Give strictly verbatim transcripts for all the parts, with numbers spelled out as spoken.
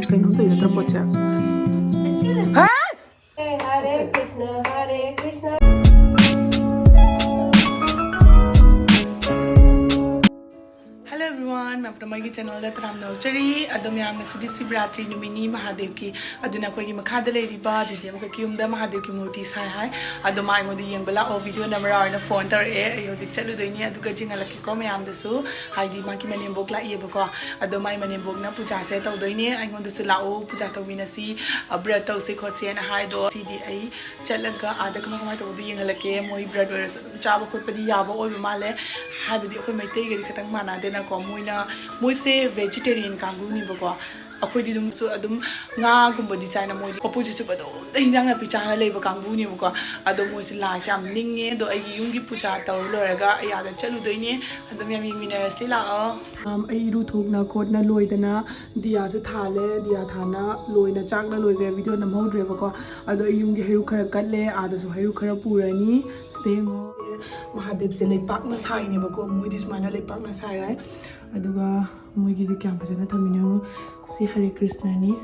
ꯀꯩꯅꯣꯝ ꯇꯧꯏ ꯅꯠꯇ꯭ꯔ ꯄꯣꯠꯁꯦ? Hare Krishna, Hare Krishna. Hello everyone, ꯃꯌꯥꯝ ꯄꯨꯝꯅꯃꯛꯀꯤ ꯆꯦꯅꯦꯜꯗ ꯇꯔꯥꯝꯅ ꯑꯣꯛꯆꯔꯤ꯫ ꯑꯗꯣ ꯃꯌꯥꯝ, ꯉꯁꯤꯗꯤ ꯁꯤꯕꯔꯥꯇ꯭ꯔꯤ ꯅꯨꯃꯤꯠꯅꯤ ꯃꯍꯥꯗꯦꯕꯀꯤ꯫ ꯑꯗꯨꯅ ꯑꯩꯈꯣꯏꯒꯤ ꯃꯈꯥꯗ ꯂꯩꯔꯤꯕ ꯗꯤꯗꯤ ꯑꯃꯈꯛꯀꯤ ꯌꯨꯝꯗ ꯃꯍꯥꯗꯦꯕꯀꯤ ꯃꯨꯔꯇꯤ ꯁꯥꯏ ꯍꯥꯏ꯫ ꯑꯗꯣ ꯃꯥ ꯑꯩꯉꯣꯟꯗ ꯌꯦꯡꯕ ꯂꯥꯛꯑꯣ, ꯚꯤꯗꯤꯑꯣ ꯅꯝꯃꯔꯥ ꯍꯥꯏꯅ ꯐꯣꯟ ꯇꯧꯔꯛꯑꯦ꯫ ꯑꯩ ꯍꯧꯖꯤꯛ ꯆꯠꯂꯨꯗꯣꯏꯅꯤ, ꯑꯗꯨꯒ ꯆꯤꯡꯍꯜꯂꯛꯀꯦꯀꯣ ꯃꯌꯥꯝꯗꯁꯨ꯫ ꯍꯥꯏꯗꯤ ꯃꯥꯒꯤ ꯃꯅꯦꯝꯕꯣꯛ ꯂꯥꯛꯏꯌꯦꯕꯀꯣ꯫ ꯑꯗꯣ ꯃꯥꯏ ꯃꯅꯦꯝꯕꯣꯛꯅ ꯄꯨꯖꯥꯁꯦ ꯇꯧꯗꯣꯏꯅꯦ, ꯑꯩꯉꯣꯟꯗꯁꯨ ꯂꯥꯛꯑꯣ ꯄꯨꯖꯥ ꯇꯧꯃꯤꯟꯅꯁꯤ, ꯑ, ꯕ꯭ꯔꯠ ꯇꯧꯁꯦ ꯈꯣꯠꯁꯦꯅ ꯍꯥꯏꯗꯣ꯫ ꯁꯤꯗꯤ ꯑꯩ ꯆꯠꯂꯒ ꯑꯥꯗ ꯀꯃꯥꯏ ꯀꯃꯥꯏ ꯇꯧꯕꯗꯣ ꯌꯦꯡꯍꯜꯂꯛꯀꯦ꯫ ꯃꯣꯏ ꯕ꯭ꯔꯠ ꯑꯣꯏꯔꯁꯨ ꯑꯗꯨꯝ ꯆꯥꯕ ꯈꯣꯠꯄꯗꯤ ꯌꯥꯕ ꯑꯣꯏꯕ ꯃꯥꯜꯂꯦ꯫ ꯍꯥꯏꯕꯗꯤ ꯑꯩꯈꯣꯏ ꯃꯩꯇꯩꯒꯗꯤ ꯈꯤꯇꯪ ꯃꯥꯟꯅꯗꯦꯅꯀꯣ꯫ ꯃꯣꯏꯅ, ꯃꯣꯏꯁꯦ ꯚꯦꯖꯤꯇꯦꯔꯤꯌꯟ ꯀꯥꯡꯕꯨꯅꯦꯕꯀꯣ꯫ ꯑꯩꯈꯣꯏꯗꯤ ꯑꯗꯨꯝꯁꯨ ꯑꯗꯨꯝ ꯉꯥꯒꯨꯝꯕꯗꯤ ꯆꯥꯏꯅ, ꯃꯣꯏꯗꯤ ꯃꯄꯨꯟꯁꯤ ꯆꯨꯞꯄ ꯑꯗꯨꯝ ꯏꯟꯖꯥꯡ ꯅꯥꯄꯤ ꯆꯥꯔ ꯂꯩꯕ ꯀꯥꯡꯕꯨꯅꯦꯕꯀꯣ꯫ ꯑꯗꯣ ꯃꯣꯏꯁꯦ ꯂꯥꯏꯁꯦ ꯌꯥꯝ ꯅꯤꯡꯉꯦ꯫ ꯑꯗꯣ ꯑꯩꯒꯤ ꯌꯨꯝꯒꯤ ꯄꯨꯖꯥ ꯇꯧꯔ ꯂꯣꯏꯔꯒ ꯑꯩ ꯑꯥꯗ ꯆꯠꯂꯨꯗꯣꯏꯅꯦ꯫ ꯑꯗꯨꯝ ꯌꯥꯝ ꯌꯦꯡꯃꯤꯟꯅꯔꯁꯤ ꯂꯥꯛꯑꯣ꯫ ꯑꯝ, ꯑꯩ ꯏꯔꯨ ꯊꯣꯛꯅ ꯈꯣꯠꯅ ꯂꯣꯏꯗꯅ ꯗꯤꯌꯥꯁꯦ ꯊꯥꯜꯂꯦ꯫ ꯗꯤꯌꯥ ꯊꯥꯅ ꯂꯣꯏꯅ ꯆꯥꯛꯅ ꯂꯣꯏꯈ꯭ꯔꯦ꯫ ꯚꯤꯗꯤꯑꯣ ꯅꯝꯍꯧꯗ꯭ꯔꯦꯕꯀꯣ꯫ ꯑꯗꯣ ꯑꯩ ꯌꯨꯝꯒꯤ ꯍꯩꯔꯨꯛ ꯈꯔ ꯀꯠꯂꯦ꯫ ꯑꯥꯗꯁꯨ ꯍꯩꯔꯨꯛ ꯈꯔ ꯄꯨꯔꯅꯤ꯫ ꯁꯤꯗ ꯌꯦꯡꯉꯣ꯫ ꯃꯍꯥꯗꯦꯕꯁꯦ ꯂꯩꯄꯥꯛꯅ ꯁꯥꯏꯅꯦꯕꯀꯣ꯫ ꯃꯣꯏꯗꯤ ꯁꯨꯃꯥꯏꯅ ꯂꯩꯄꯥꯛꯅ ꯁꯥꯏ ꯍꯥꯏ꯫ ꯑꯗꯨꯒ ꯃꯣꯏꯒꯤꯗꯤ ꯀꯌꯥꯝ ꯐꯖꯅ ꯊꯝꯃꯤꯅꯣ ꯌꯦꯡꯉꯣ꯫ ꯁꯤ ꯍꯔꯦ ꯀ꯭ꯔꯤꯁꯅꯅꯤ꯫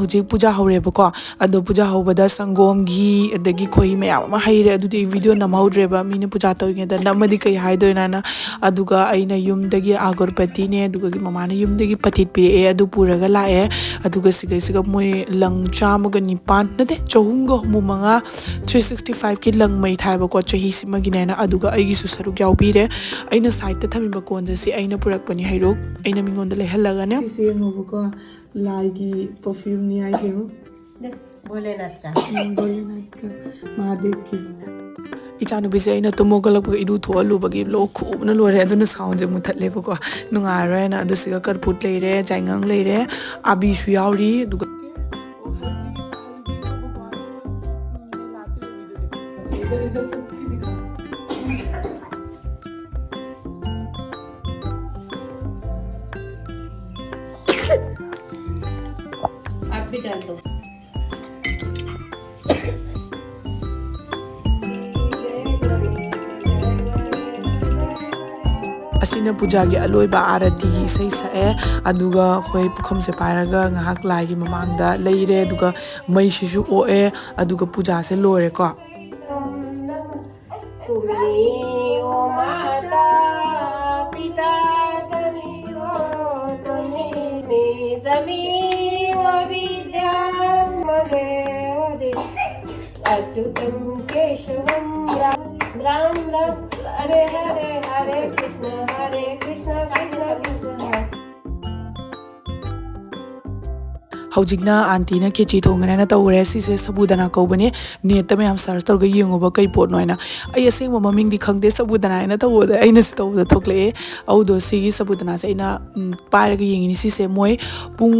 ꯍꯧꯖꯤꯛ ꯄꯨꯖꯥ ꯍꯧꯔꯦꯕꯀꯣ꯫ ꯑꯗꯣ ꯄꯨꯖꯥ ꯍꯧꯕꯗ ꯁꯪꯒꯣꯝ, ꯘꯤ, ꯑꯗꯒꯤ ꯈꯣꯏꯍꯤ ꯃꯌꯥꯝ ꯑꯃ ꯍꯩꯔꯦ꯫ ꯑꯗꯨꯗꯤ ꯑꯩ ꯚꯤꯗꯤꯑꯣ ꯅꯝꯍꯧꯗ꯭ꯔꯦꯕ, ꯃꯤꯅ ꯄꯨꯖꯥ ꯇꯧꯔꯤꯉꯩꯗ ꯅꯝꯃꯗꯤ ꯀꯩ ꯍꯥꯏꯗꯣꯏꯅꯣꯅ꯫ ꯑꯗꯨꯒ ꯑꯩꯅ ꯌꯨꯝꯗꯒꯤ ꯑꯒꯔꯕꯇꯤꯅꯦ, ꯑꯗꯨꯒ ꯃꯃꯥꯅ ꯌꯨꯝꯗꯒꯤ ꯄꯊꯤꯠ ꯄꯤꯔꯛꯑꯦ, ꯑꯗꯨ ꯄꯨꯔꯒ ꯂꯥꯛꯑꯦ꯫ ꯑꯗꯨꯒ ꯁꯤꯒꯩꯁꯤꯒ ꯃꯣꯏ ꯂꯪ ꯆꯥꯝꯃꯒ ꯅꯤꯄꯥꯟ, ꯅꯠꯇꯦ, ꯆꯍꯨꯝꯒ ꯍꯨꯝꯐꯨ ꯃꯉꯥ, three sixty five ꯀꯤ ꯂꯪ ꯃꯩ ꯊꯥꯏꯕꯀꯣ, ꯆꯍꯤꯁꯤꯃꯒꯤꯅꯦꯅ꯫ ꯑꯗꯨꯒ ꯑꯩꯒꯤꯁꯨ ꯁꯔꯨꯛ ꯌꯥꯎꯕꯤꯔꯦ꯫ ꯑꯩꯅ ꯁꯥꯏꯠꯇ ꯊꯝꯃꯤꯕ ꯀꯣꯟꯁꯦ ꯁꯤ ꯑꯩꯅ ꯄꯨꯔꯛꯄꯅꯤ, ꯍꯩꯔꯨꯛ ꯑꯩꯅ ꯃꯤꯉꯣꯟꯗ ꯂꯩꯍꯜꯂꯒꯅꯦ꯫ ꯁꯤꯁꯦ ꯌꯦꯡꯉꯣꯕꯀꯣ, ꯂꯥꯏꯒꯤ ꯄꯔꯐ꯭ꯌꯨꯝꯅꯤ ꯍꯥꯏꯁꯦ ꯌꯦꯡꯉꯣ꯫ ꯚꯣꯂꯦꯅꯥꯊꯀ꯫ ꯎꯝ, ꯚꯣꯂꯦꯅꯥꯊꯀ ꯃꯍꯥꯗꯦꯕꯀꯤ꯫ ꯏꯆꯥꯅꯨꯄꯤꯁꯦ ꯑꯩꯅ ꯇꯨꯝ ꯍꯧꯒꯠꯂꯛꯄꯒ ꯏꯔꯨ ꯊꯣꯛꯍꯜꯂꯨꯕꯒꯤ ꯂꯣꯛ ꯈꯨꯕꯅ ꯂꯣꯏꯔꯦ, ꯑꯗꯨꯅ ꯁꯥꯎꯟꯁꯦ ꯃꯨꯊꯠꯂꯦꯕꯀꯣ꯫ ꯅꯨꯡꯉꯥꯏꯔꯔꯣꯏꯅ꯫ ꯑꯗꯨ ꯁꯤꯒ ꯀꯔꯄꯨꯠ ꯂꯩꯔꯦ, ꯖꯥꯏꯉꯪ ꯂꯩꯔꯦ, ꯑꯥꯕꯤꯁꯨ ꯌꯥꯎꯔꯤ, ꯑꯗꯨꯒ आप भी डाल दो। ꯑꯁꯤꯅ ꯄꯨꯖꯥꯒꯤ ꯑꯂꯣꯏꯕ ꯑꯥꯔꯇꯤꯒꯤ ꯏꯁꯩ ꯁꯛꯑꯦ꯫ ꯑꯗꯨꯒ ꯑꯩꯈꯣꯏ ꯄꯨꯈꯝꯁꯦ ꯄꯥꯏꯔꯒ ꯉꯥꯏꯍꯥꯛ ꯂꯥꯏꯒꯤ ꯃꯃꯥꯡꯗ ꯂꯩꯔꯦ꯫ ꯑꯗꯨꯒ ꯃꯩꯁꯤꯁꯨ ꯑꯣꯛꯑꯦ꯫ ꯑꯗꯨꯒ ꯄꯨꯖꯥꯁꯦ ꯂꯣꯏꯔꯦꯀꯣ꯫ त्वमेव माता पिता त्वमेव त्वमेव त्वमेव विद्या मदेव देव। अच्युतं केशवं राम राम राम हरे हरे हरे कृष्ण हरे कृष्ण कृष्ण कृष्ण हरे। ꯍꯧꯖꯤꯛꯅ ꯑꯥꯟꯇꯤꯅ ꯈꯦꯆꯤ ꯊꯣꯡꯒꯅꯦꯅ ꯇꯧꯈ꯭ꯔꯦ꯫ ꯁꯤꯁꯦ ꯁꯕꯨꯗꯅꯥ ꯀꯧꯕꯅꯦ꯫ ꯅꯦꯠꯇ ꯃꯌꯥꯝ ꯁꯔꯁ ꯇꯧꯔꯒ ꯌꯦꯡꯉꯨꯕ ꯀꯩ ꯄꯣꯠꯅꯣ ꯍꯥꯏꯅ꯫ ꯑꯩ ꯑꯁꯦꯡꯕ ꯃꯃꯤꯡꯗꯤ ꯈꯪꯗꯦ, ꯁꯕꯨꯗꯅꯥ ꯍꯥꯏꯅ ꯇꯧꯕꯗ ꯑꯩꯅꯁꯨ ꯇꯧꯕꯗ ꯊꯣꯛꯂꯛꯑꯦ꯫ ꯑꯗꯨꯗꯣ ꯁꯤꯒꯤ ꯁꯕꯨꯗꯅꯥꯁꯦ ꯑꯩꯅ, ꯎꯝ, ꯄꯥꯏꯔꯒ ꯌꯦꯡꯉꯤꯅꯤ꯫ ꯁꯤꯁꯦ ꯃꯣꯏ ꯄꯨꯡ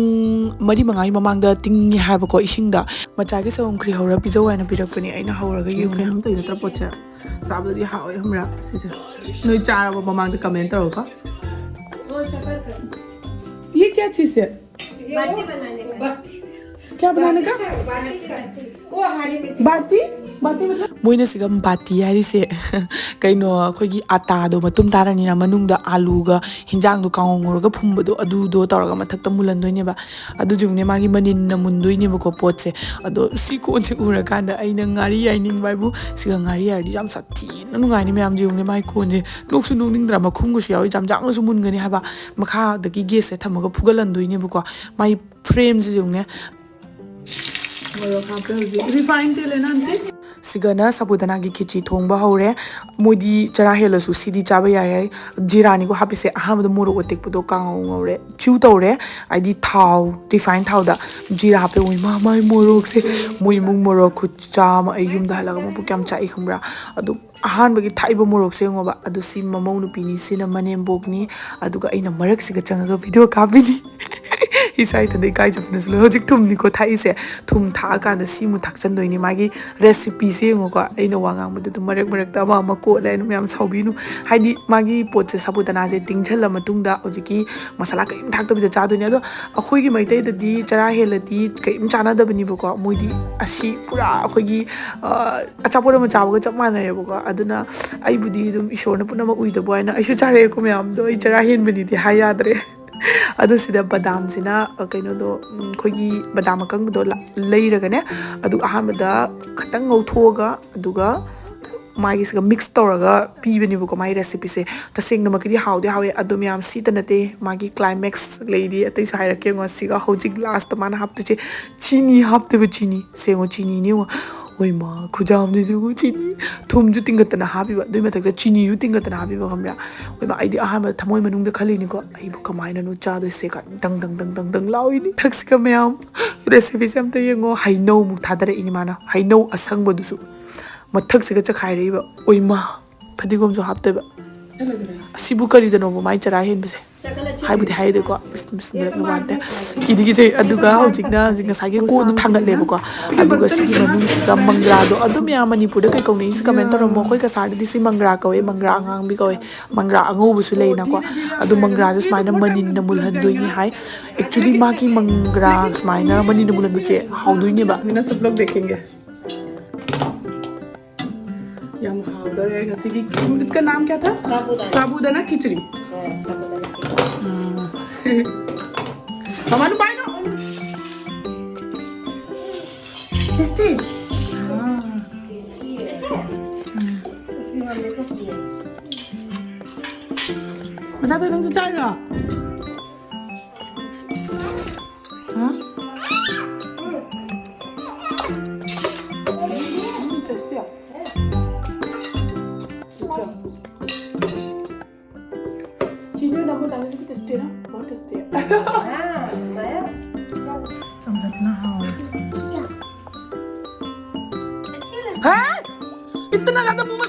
ꯃꯔꯤ ꯃꯉꯥꯒꯤ ꯃꯃꯥꯡꯗ ꯇꯤꯡꯉꯤ ꯍꯥꯏꯕꯀꯣ ꯏꯁꯤꯡꯗ꯫ ꯃꯆꯥꯒꯤ ꯁꯪꯒꯣꯝ ꯈ꯭ꯔꯤ ꯍꯧꯔ ꯄꯤꯖꯧ ꯍꯥꯏꯅ ꯄꯤꯔꯛꯄꯅꯦ꯫ ꯑꯩꯅ ꯍꯧꯔꯒ ꯌꯦꯡꯉꯨꯅꯦ꯫ ꯀꯩꯅꯣꯝ ꯇꯧꯏ ꯅꯠꯇ꯭ꯔꯥ ꯄꯣꯠꯁꯦ? ꯆꯥꯕꯗꯗꯤ ꯍꯥꯎꯋꯦ ꯈꯪꯕ꯭ꯔꯥ? ꯁꯤꯁꯦ ꯅꯣꯏ ꯆꯥꯔꯕ ꯃꯃꯥꯡꯗ ꯀꯃꯦꯟ ꯇꯧꯔꯣꯀꯣ꯫ ये क्या चीज है? बाटी बनाने का। क्या बनाने का? बाटी। बाटी मतलब? ꯃꯣꯏꯅ ꯁꯤꯒ ꯕꯥꯇꯤ ꯍꯥꯏꯔꯤꯁꯦ ꯀꯩꯅꯣ, ꯑꯩꯈꯣꯏꯒꯤ ꯑꯇꯥꯗꯣ ꯃꯇꯨꯝ ꯇꯥꯔꯅꯤꯅ, ꯃꯅꯨꯡꯗ ꯑꯥꯂꯨꯒ ꯍꯤꯟꯖꯥꯡꯗꯣ ꯀꯥꯡꯉꯧ ꯉꯧꯔꯒ ꯐꯨꯝꯕꯗꯣ, ꯑꯗꯨꯗꯣ ꯇꯧꯔꯒ ꯃꯊꯛꯇ ꯃꯨꯜꯍꯟꯗꯣꯏꯅꯦꯕ꯫ ꯑꯗꯨꯁꯨꯅꯦ ꯃꯥꯒꯤ ꯃꯅꯤꯟꯅ ꯃꯨꯟꯗꯣꯏꯅꯦꯕꯀꯣ ꯄꯣꯠꯁꯦ꯫ ꯑꯗꯣ ꯁꯤ ꯀꯣꯟꯁꯦ ꯎꯔꯀꯥꯟꯗ ꯑꯩꯅ ꯉꯥꯔꯤ ꯌꯥꯏꯅꯤꯡꯕ ꯍꯥꯏꯕꯨ, ꯁꯤꯒ ꯉꯥꯔꯤ ꯌꯥꯏꯔꯗꯤ ꯌꯥꯝ ꯁꯥꯊꯤꯅ ꯅꯨꯡꯉꯥꯏꯅꯤ ꯃꯌꯥꯝꯁꯦ꯫ ꯌꯦꯡꯉꯨꯅꯦ ꯃꯥꯒꯤ ꯀꯣꯟꯁꯦ, ꯅꯣꯛꯁꯨ ꯅꯣꯛꯅꯤꯡꯗ꯭ꯔꯥ? ꯃꯈꯨꯝꯒꯁꯨ ꯌꯥꯎꯋꯤ, ꯌꯥꯝ ꯌꯥꯡꯅꯁꯨ ꯃꯨꯟꯒꯅꯤ ꯍꯥꯏꯕ꯫ ꯃꯈꯥꯗꯒꯤ ꯒꯦꯁꯁꯦ ꯊꯝꯃꯒ ꯐꯨꯒꯠꯍꯟꯗꯣꯏꯅꯦꯕꯀꯣ꯫ ꯃꯥꯒꯤ ꯐ꯭ꯔꯦꯝꯁꯦ ꯌꯦꯡꯉꯨꯅꯦ꯫ ꯃꯣꯔꯣꯛ ꯍꯥꯞꯄꯦ ꯍꯧꯖꯤꯛ꯫ Refined तेल है ना aunty? ꯁꯤꯒꯅ ꯁꯕꯨꯗꯅꯥꯒꯤ ꯈꯦꯆꯤ ꯊꯣꯡꯕ ꯍꯧꯔꯦ꯫ ꯃꯣꯏꯗꯤ ꯆꯔꯥ ꯍꯦꯜꯂꯁꯨ ꯁꯤꯗꯤ ꯆꯥꯕ ꯌꯥꯏ ꯍꯥꯏ꯫ ꯖꯤꯔꯥꯅꯤꯀꯣ ꯍꯥꯞꯄꯤꯁꯦ꯫ ꯑꯍꯥꯟꯕꯗ ꯃꯣꯔꯣꯛ ꯑꯇꯦꯛꯄꯗꯣ ꯀꯥꯡꯉꯧ ꯉꯧꯔꯦ, ꯆ꯭ꯌꯨ ꯇꯧꯔꯦ, ꯍꯥꯏꯗꯤ ꯊꯥꯎ, ꯔꯤꯐꯥꯏꯟ ꯊꯥꯎꯗ ꯖꯤꯔꯥ ꯍꯥꯞꯄꯦ꯫ ꯎꯏ ꯃꯥ, ꯃꯥꯏ ꯃꯣꯔꯣꯛꯁꯦ, ꯃꯣꯏ ꯏꯃꯨꯡ ꯃꯣꯔꯣꯛ ꯈꯨꯠꯆꯥ ꯑꯃ꯫ ꯑꯩ ꯌꯨꯝꯗ ꯍꯜꯂꯒ ꯃꯕꯨꯛ ꯌꯥꯝ ꯆꯥꯛꯏ ꯈꯪꯕ꯭ꯔꯥ? ꯑꯗꯨ ꯑꯍꯥꯟꯕꯒꯤ ꯊꯥꯛꯏꯕ ꯃꯣꯔꯣꯛꯁꯦ ꯌꯦꯡꯉꯣꯕ꯫ ꯑꯗꯨ ꯁꯤ ꯃꯃꯧ ꯅꯨꯄꯤꯅꯤ, ꯁꯤꯅ ꯃꯅꯦꯝꯕꯣꯛꯅꯤ, ꯑꯗꯨꯒ ꯑꯩꯅ ꯃꯔꯛꯁꯤꯒ ꯆꯪꯉꯒ ꯚꯤꯗꯤꯑꯣ ꯀꯥꯞꯄꯤꯅꯤ꯫ ꯏꯁꯥ ꯏꯊꯟꯗ ꯏꯀꯥꯏꯖꯕꯅꯁꯨ ꯂꯣꯏ꯫ ꯍꯧꯖꯤꯛ ꯊꯨꯝꯅꯤꯀꯣ ꯊꯥꯛꯏꯁꯦ꯫ ꯊꯨꯝ ꯊꯥꯛꯑꯀꯥꯟꯗ ꯁꯤꯃꯨꯛ ꯊꯥꯛꯆꯟꯗꯣꯏꯅꯤ꯫ ꯃꯥꯒꯤ recipeꯁꯦ ꯌꯦꯡꯉꯨꯀꯣ꯫ ꯑꯩꯅ ꯋꯥ ꯉꯥꯡꯕꯗ ꯑꯗꯨꯝ ꯃꯔꯛ ꯃꯔꯛꯇ ꯑꯃ ꯑꯃ ꯀꯣꯠꯂꯦ ꯍꯥꯏꯅ ꯃꯌꯥꯝ ꯁꯥꯎꯕꯤꯅꯨ꯫ ꯍꯥꯏꯗꯤ ꯃꯥꯒꯤ ꯄꯣꯠꯁꯦ, ꯁꯥꯕꯨꯗꯥꯅꯥꯁꯦ ꯇꯤꯡꯁꯜꯂ ꯃꯇꯨꯡꯗ ꯍꯧꯖꯤꯛꯀꯤ ꯃꯁꯥꯂꯥ ꯀꯔꯤꯝ ꯊꯥꯛꯇꯕꯤꯗ ꯆꯥꯗꯣꯏꯅꯦ꯫ ꯑꯗꯣ ꯑꯩꯈꯣꯏꯒꯤ ꯃꯩꯇꯩꯗꯗꯤ ꯆꯔꯥ ꯍꯦꯜꯂꯗꯤ ꯀꯔꯤꯝ ꯆꯥꯅꯗꯕꯅꯦꯕꯀꯣ꯫ ꯃꯣꯏꯗꯤ ꯑꯁꯤ ꯄꯨꯔꯥ ꯑꯩꯈꯣꯏꯒꯤ, ꯑ, ꯑꯆꯥꯄꯣꯠ ꯑꯃ ꯆꯥꯕꯒ ꯆꯞ ꯃꯥꯟꯅꯔꯦꯕꯀꯣ꯫ ꯑꯗꯨꯅ ꯑꯩꯕꯨꯗꯤ ꯑꯗꯨꯝ ꯏꯁꯣꯔꯅ ꯄꯨꯝꯅꯃꯛ ꯎꯏꯗꯕ ꯍꯥꯏꯅ ꯑꯩꯁꯨ ꯆꯥꯔꯛꯑꯦꯀꯣ ꯃꯌꯥꯝꯗꯣ꯫ ꯑꯩ ꯆꯔꯥ ꯍꯦꯟꯕꯅꯤꯗꯤ ꯍꯥꯏ ꯌꯥꯗ꯭ꯔꯦ꯫ ꯑꯗꯨ ꯁꯤꯗ ꯕꯗꯥꯝꯁꯤꯅ, ꯑ, ꯀꯩꯅꯣꯗꯣ, ꯎꯝ, ꯑꯩꯈꯣꯏꯒꯤ ꯕꯗꯥꯝ ꯑꯀꯪꯕꯗꯣ ꯂ-, ꯂꯩꯔꯒꯅꯦ, ꯑꯗꯨ ꯑꯍꯥꯟꯕꯗ ꯈꯇꯪ ꯉꯧꯊꯣꯛꯑꯒ, ꯑꯗꯨꯒ ꯃꯥꯒꯤꯁꯤꯒ mix ꯇꯧꯔꯒ ꯄꯤꯕꯅꯦꯕꯀꯣ, ꯃꯥꯒꯤ recipeꯁꯦ꯫ ꯇꯁꯦꯡꯅꯃꯛꯀꯤꯗꯤ ꯍꯥꯎꯗꯤ ꯍꯥꯎꯋꯦ, ꯑꯗꯣ ꯃꯌꯥꯝ ꯁꯤꯇ ꯅꯠꯇꯦ, ꯃꯥꯒꯤ climax ꯂꯩꯔꯤ, ꯑꯇꯩꯁꯨ ꯍꯥꯏꯔꯛꯀꯦ ꯌꯦꯡꯉꯣ꯫ ꯁꯤꯒ ꯍꯧꯖꯤꯛ lastꯇ ꯃꯥꯅ ꯍꯥꯞꯇꯣꯏꯁꯦ ꯆꯤꯅꯤ ꯍꯥꯞꯇꯣꯏꯕ, ꯆꯤꯅꯤ꯫ ꯁꯦꯡꯉꯣ, ꯆꯤꯅꯤꯅꯦ ꯌꯦꯡꯉꯣ꯫ ꯑꯣꯏꯃꯥ, ꯈꯨꯖꯥꯝꯗꯨꯁꯨ ꯌꯦꯡꯉꯣ, ꯆꯤꯅꯤ꯫ ꯊꯨꯝꯁꯨ ꯇꯤꯡꯈꯠꯇꯅ ꯍꯥꯞꯄꯤꯕ, ꯑꯗꯨꯏ ꯃꯊꯛꯇ ꯆꯤꯅꯤꯁꯨ ꯇꯤꯡꯈꯠꯇꯅ ꯍꯥꯞꯄꯤꯕ, ꯈꯪꯕ꯭ꯔꯥ? ꯑꯣꯏꯃꯥ, ꯑꯩꯗꯤ ꯑꯍꯥꯟꯕꯗ ꯊꯃꯣꯏ ꯃꯅꯨꯡꯗ ꯈꯜꯂꯤꯅꯤꯀꯣ, "ꯑꯩꯕꯨ ꯀꯃꯥꯏꯅꯅꯣ ꯆꯥꯗꯣꯏꯁꯦ?" ꯀꯥꯏꯅ ꯗꯪ ꯗꯪ ꯗꯪ ꯗꯪ ꯗꯪ ꯂꯥꯎꯏꯅꯤ꯫ ꯊꯛꯁꯤꯒ ꯃꯌꯥꯝ꯫ Recipeꯁꯦ ꯑꯝꯇ ꯌꯦꯡꯉꯣ, ꯍꯩꯅꯧꯃꯨꯛ ꯊꯥꯗꯔꯛꯏꯅꯤ ꯃꯥꯅ, ꯍꯩꯅꯧ ꯑꯁꯪꯕꯗꯨꯁꯨ꯫ ꯃꯊꯛꯁꯤꯒ ꯆꯈꯥꯏꯔꯛꯏꯕ꯫ ꯑꯣꯏꯃꯥ! ꯐꯗꯤꯒꯣꯝꯁꯨ ꯍꯥꯞꯇꯣꯏꯕ꯫ ꯑꯁꯤꯕꯨ ꯀꯔꯤꯗꯅꯣꯕ ꯃꯥꯏ ꯆꯔꯥ ꯍꯦꯟꯕꯁꯦ? ꯍꯥꯏꯕꯨꯗꯤ ꯍꯥꯏꯗꯦꯀꯣ꯫ ꯕꯤꯁ-, ꯕꯤꯁꯃꯤꯜꯂꯥꯍꯤ ꯔꯍꯃꯥꯟ ꯔꯍꯤꯝ꯫ ꯀꯤꯗꯤ ꯀꯤꯖꯩ꯫ ꯑꯗꯨꯒ ꯍꯧꯖꯤꯛꯅ, ꯍꯧꯖꯤꯛ ꯉꯁꯥꯏꯒꯤ ꯀꯣꯟꯗꯣ ꯊꯥꯡꯒꯠꯂꯦꯕꯀꯣ꯫ ꯑꯗꯨꯒ ꯁꯤꯒꯤ ꯃꯅꯨꯡꯁꯤꯗ ꯃꯪꯒ꯭ꯔꯥꯗꯣ, ꯑꯗꯨꯝ ꯃꯌꯥꯝ ꯃꯅꯤꯄꯨꯔꯗ ꯀꯩ ꯀꯧꯅꯩꯁꯨ comment ꯇꯧꯔꯝꯃꯣ꯫ ꯑꯩꯈꯣꯏ ꯀꯁꯥꯔꯗꯗꯤ ꯁꯤ ꯃꯪꯒ꯭ꯔꯥ ꯀꯧꯋꯦ, ꯃꯪꯒ꯭ꯔꯥ ꯑꯉꯥꯡꯕꯤ ꯀꯧꯋꯦ, ꯃꯪꯒ꯭ꯔꯥ ꯑꯉꯧꯕꯁꯨ ꯂꯩꯅꯀꯣ꯫ ꯑꯗꯨ ꯃꯪꯒ꯭ꯔꯥꯁꯦ ꯁꯨꯃꯥꯏꯅ ꯃꯅꯤꯟꯅ ꯃꯨꯜꯍꯟꯗꯣꯏꯅꯤ ꯍꯥꯏ꯫ Actually ꯃꯥꯒꯤ ꯃꯪꯒ꯭ꯔꯥ ꯁꯨꯃꯥꯏꯅ ꯃꯅꯤꯟꯅ ꯃꯨꯜꯍꯟꯕꯁꯦ ꯍꯥꯎꯗꯣꯏꯅꯦꯕ꯫ ꯌꯥꯝ ꯍꯥꯎꯗꯣꯔꯦ ꯉꯁꯤꯒꯤ꯫ इसका नाम क्या था? साबूदाना। साबूदाना खिचड़ी। हाँ, साबूदाना खिचड़ी। हाँ। हमारे भाई ना। Tasty? हाँ। इसकी मम्मी तो पिए। अच्छा, तो नहीं तो चाय ना? हाँ? हम्म, tasty है। अच्छा। चीनी में नमक डालने से भी tasty है ना? बहुत tasty है। हाँ, खाया? समझना, हाँ। हाँ? इतना ज्यादा मुंह में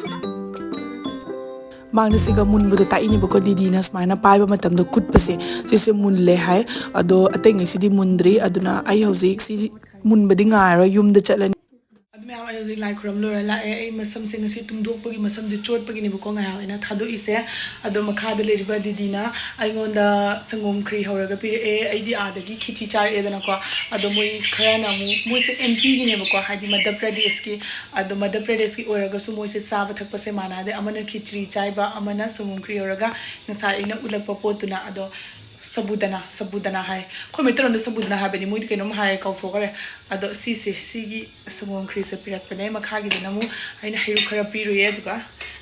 ꯃꯥꯡꯗ ꯁꯤꯒ ꯃꯨꯟꯕꯗꯣ ꯇꯥꯛꯏꯅꯦꯕꯀꯣ꯫ ꯗꯤꯗꯤꯅ ꯁꯨꯃꯥꯏꯅ ꯄꯥꯏꯕ ꯃꯇꯝꯗ ꯀꯨꯠꯄꯁꯦ, ꯁꯤꯁꯦ ꯃꯨꯜꯂꯦ ꯍꯥꯏ꯫ ꯑꯗꯣ ꯑꯇꯩꯉꯩꯁꯤꯗꯤ ꯃꯨꯟꯗ꯭ꯔꯤ꯫ ꯑꯗꯨꯅ ꯑꯩ ꯍꯧꯖꯤꯛ ꯁꯤ ꯃꯨꯟꯕꯗꯤ ꯉꯥꯏꯔꯔꯣꯏ, ꯌꯨꯝꯗ ꯆꯠꯂꯅꯤ꯫ ꯑꯗꯨ ꯃꯌꯥꯝ, ꯑꯩ ꯍꯧꯖꯤꯛ ꯂꯥꯏ ꯈꯨꯔꯨꯝ ꯂꯣꯏꯔ ꯂꯥꯛꯑꯦ꯫ ꯑꯩ ꯃꯁꯝꯁꯦ ꯉꯁꯤ ꯇꯨꯡꯊꯣꯛꯄꯒꯤ ꯃꯁꯝꯁꯦ ꯆꯣꯠꯄꯒꯤꯅꯦꯕꯀꯣ ꯉꯥꯏꯍꯥꯛ ꯑꯩꯅ ꯊꯥꯗꯣꯛꯏꯁꯦ꯫ ꯑꯗꯣ ꯃꯈꯥꯗ ꯂꯩꯔꯤꯕ ꯗꯤꯗꯤꯅ ꯑꯩꯉꯣꯟꯗ ꯁꯪꯒꯣꯝ ꯈ꯭ꯔꯤ ꯍꯧꯔꯒ ꯄꯤꯔꯛꯑꯦ꯫ ꯑꯩꯗꯤ ꯑꯥꯗꯒꯤ ꯈꯤꯆꯤ ꯆꯥꯔꯛꯑꯦꯗꯅꯀꯣ꯫ ꯑꯗꯣ ꯃꯣꯏ ꯈꯔꯅ ꯑꯃꯨꯛ, ꯃꯣꯏꯁꯦ ꯑꯦꯝ ꯄꯤꯒꯤꯅꯦꯕꯀꯣ, ꯍꯥꯏꯗꯤ ꯃꯙ꯭ꯌ ꯄ꯭ꯔꯗꯦꯁꯀꯤ꯫ ꯑꯗꯣ ꯃꯙ꯭ꯌ ꯄ꯭ꯔꯗꯦꯁꯀꯤ ꯑꯣꯏꯔꯒꯁꯨ ꯃꯣꯏꯁꯦ ꯆꯥꯕ ꯊꯛꯄꯁꯦ ꯃꯥꯟꯅꯗꯦ꯫ ꯑꯃꯅ ꯈꯤꯆ꯭ꯔꯤ ꯆꯥꯏꯕ, ꯑꯃꯅ ꯁꯪꯒꯣꯝ ꯈ꯭ꯔꯤ ꯍꯧꯔꯒ, ꯉꯁꯥꯏ ꯑꯩꯅ ꯎꯠꯂꯛꯄ ꯄꯣꯠꯇꯨꯅ꯫ ꯑꯗꯣ ꯁꯕꯨꯗꯅꯥ, ꯁꯕꯨꯗꯅꯥ ꯍꯥꯏ꯫ ꯑꯩꯈꯣꯏ ꯃꯩꯇꯩꯂꯣꯟꯗ ꯁꯕꯨꯗꯅꯥ ꯍꯥꯏꯕꯅꯤ, ꯃꯣꯏꯗꯤ ꯀꯩꯅꯣꯝ ꯍꯥꯏ, ꯀꯥꯎꯊꯣꯛꯈ꯭ꯔꯦ꯫ ꯑꯗꯣ ꯁꯤꯁꯦ, ꯁꯤꯒꯤ ꯁꯪꯒꯣꯝ ꯈ꯭ꯔꯤꯁꯦ ꯄꯤꯔꯛꯄꯅꯦ꯫ ꯃꯈꯥꯒꯤꯗꯨꯅ ꯑꯃꯨꯛ ꯑꯩꯅ ꯍꯩꯔꯨꯛ ꯈꯔ ꯄꯤꯔꯨꯏꯌꯦ꯫ ꯑꯗꯨꯒ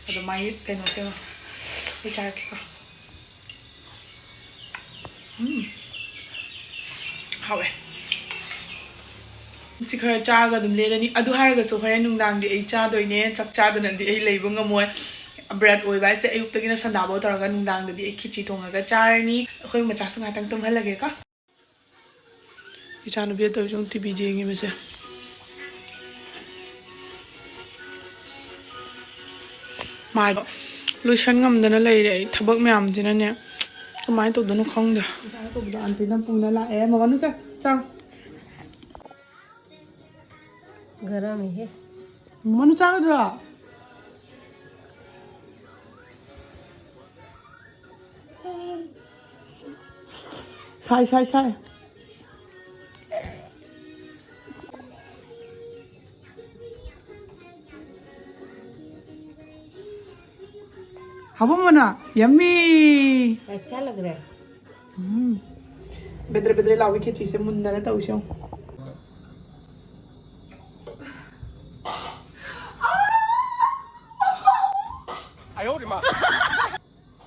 ꯑꯗꯣ ꯃꯥꯒꯤ ꯀꯩꯅꯣꯁꯦ ꯑꯩ ꯆꯥꯔꯛꯀꯦꯀꯣ꯫ ꯎꯝ꯫ ꯍꯥꯎꯋꯦ꯫ ꯁꯤ ꯈꯔ ꯆꯥꯔꯒ ꯑꯗꯨꯝ ꯂꯦꯜꯂꯅꯤ꯫ ꯑꯗꯨ ꯍꯥꯏꯔꯒꯁꯨ ꯍꯣꯔꯦꯟ ꯅꯨꯡꯗꯥꯡꯗꯤ ꯑꯩ ꯆꯥꯗꯣꯏꯅꯦ꯫ ꯆꯥꯛ ꯆꯥꯗꯅꯗꯤ ꯑꯩ ꯂꯩꯕ ꯉꯝꯃꯣꯏ꯫ ꯕ꯭ꯔꯠ ꯑꯣꯏꯕ ꯍꯥꯏꯁꯦ ꯑꯌꯨꯛꯇꯒꯤꯅ ꯁꯟꯗꯥꯐꯥꯎ ꯇꯧꯔꯒ ꯅꯨꯡꯗꯥꯡꯗꯗꯤ ꯑꯩ ꯈꯤꯆꯤ ꯊꯣꯡꯉꯒ ꯆꯥꯔꯅꯤ꯫ ꯑꯩꯈꯣꯏ ꯃꯆꯥꯁꯨ ꯉꯥꯛꯇꯪ ꯇꯨꯝꯍꯜꯂꯒꯦꯀꯣ꯫ ꯏꯆꯥꯅꯨꯄꯤ ꯑꯇꯧꯕꯤꯁꯨ ꯑꯃꯨꯛ ꯇꯤ ꯚꯤ ꯌꯦꯡꯉꯤ ꯃꯁꯦ꯫ ꯃꯥꯏꯗꯣ ꯂꯣꯏꯁꯟ ꯉꯝꯗꯅ ꯂꯩꯔꯦ ꯑꯩ꯫ ꯊꯕꯛ ꯃꯌꯥꯝꯁꯤꯅꯅꯦ ꯀꯃꯥꯏꯅ ꯇꯧꯗꯣꯏꯅꯣ ꯈꯪꯗꯦ꯫ ꯏꯆꯥꯅ ꯇꯧꯕꯗꯣ ꯑꯟꯇꯤꯅ ꯄꯨꯅ ꯂꯥꯛꯑꯦ꯫ ꯃꯃꯥꯅꯨꯁꯦ, ꯆꯥꯎ꯫ ꯒꯔꯝ ꯍꯦ꯫ ꯃꯃꯥꯅꯨ ꯆꯥꯒꯗ꯭ꯔꯣ? ꯁꯥꯏ, ꯁꯥꯏ, ꯁꯥꯏ꯫ ꯍꯥꯎꯕ ꯃꯃꯥꯅꯨ? Yummy! अच्छा लग रहा है। ꯎꯝ꯫ ꯕꯦꯗ꯭ꯔꯦ ꯕꯦꯗ꯭ꯔꯦ ꯂꯥꯎꯕꯤ ꯈꯦꯆꯤꯁꯦ ꯃꯨꯟꯗꯅ ꯇꯧꯁꯦ ꯌꯦꯡꯉꯨ꯫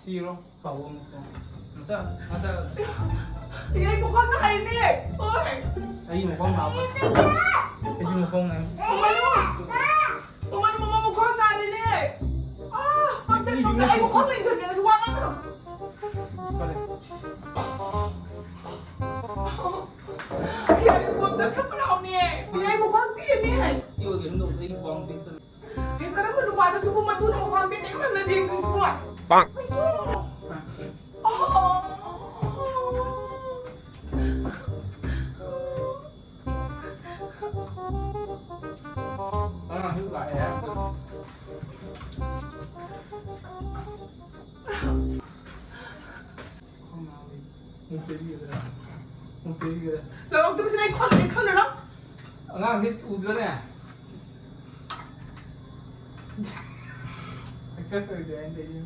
ꯁꯤꯔꯣ? ꯄꯥꯕꯨꯡ ꯃꯈꯣꯡ꯫ ꯃꯆꯥ, ꯃꯆꯥ꯫ ꯑꯩ ꯃꯈꯣꯡ ꯅꯥꯔꯤꯅꯦ꯫ ꯍꯣꯏ꯫ ꯑꯩ ꯃꯈꯣꯡ ꯅꯥꯕ꯫ ꯑꯩꯁꯨ ꯃꯈꯣꯡ ꯅꯥꯏ꯫ ꯃꯃꯥ, ꯃꯃꯥ, ꯃꯃꯥ ꯃꯈꯣꯡ ꯅꯥꯔꯤꯅꯦ꯫ ꯑꯥ, ꯃꯆꯥ, ꯑꯩ ꯃꯈꯣꯡ ꯂꯦꯡꯁꯟꯒꯦ, ꯅꯪꯁꯨ ꯋꯥ ꯉꯥꯡꯒꯅꯨ꯫ ꯐꯔꯦ꯫ ꯑꯩ ꯃꯈꯣꯡ ꯇꯦꯛꯑꯦꯅꯦ꯫ ꯏ ꯑꯣꯏꯒꯦ, ꯅꯪ ꯑꯩ ꯃꯈꯣꯡ ꯇꯦꯛꯇꯅ꯫ ꯑꯩ ꯀꯔꯝꯕ ꯅꯨꯄꯥꯗꯨꯁꯨ ꯄꯨꯡ ꯃꯇꯨꯅ ꯃꯈꯣꯡ ꯄꯦꯛ ꯄꯦꯛ ꯉꯝꯅ ꯊꯦꯡꯗꯣꯏꯁꯤꯕꯣ꯫ ꯄꯥꯡ꯫ ꯑꯣ꯫ ꯑꯉꯥꯡꯁꯨ ꯂꯥꯛꯑꯦ ꯍꯥꯏꯕꯗꯨ꯫ ꯂꯧꯔꯛꯇꯕꯁꯤꯅ ꯑꯩ ꯈꯪ-, ꯑꯩ ꯈꯪꯗ꯭ꯔꯣ? ꯑꯉꯥꯡꯁꯤ ꯎꯗ꯭ꯔꯅꯦ? Success ꯑꯣꯏꯗ꯭ꯔꯦ ꯍꯥꯏꯅ ꯇꯧꯔꯤꯁꯦ꯫